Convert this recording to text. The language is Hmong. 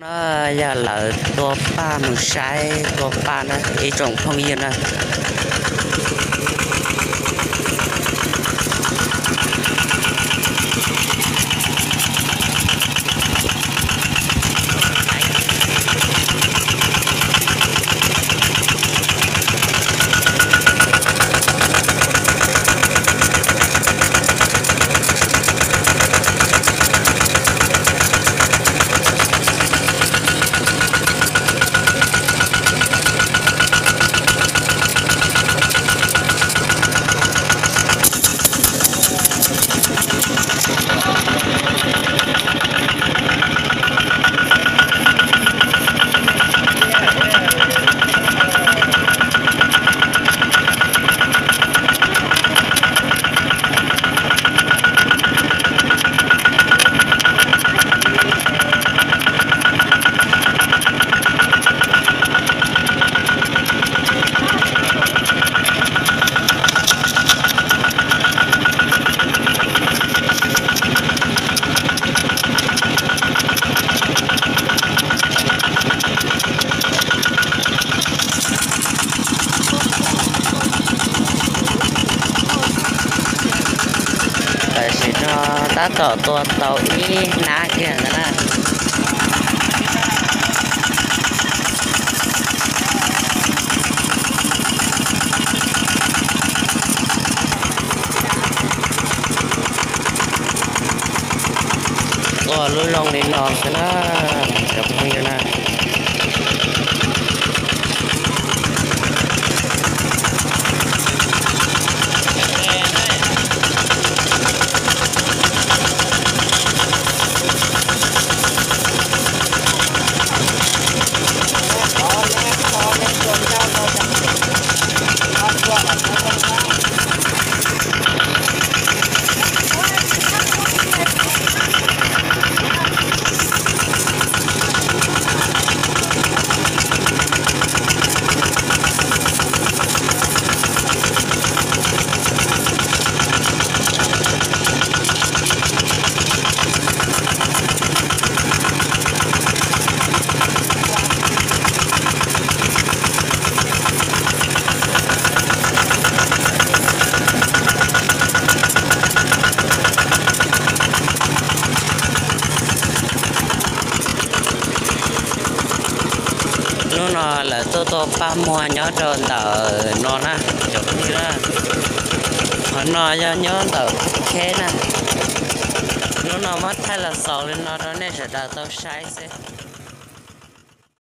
No yog lawv tua paj mus saib tua paj na ib tsoom phooj ywg na. Tam sim no tab tom tua tau ib hnab kiag ntawd na. Tua lub loog li no xwb na, cov phooj ywg na. Hnub no lawv tuaj tua paj muag nyob rau ntawm no na, cov phooj ywg na. Qhov no yog nyob ntawm Phab Kheb na. Hnub no muab thaij los xaus li no rau nej sawv daws tau saib xwb.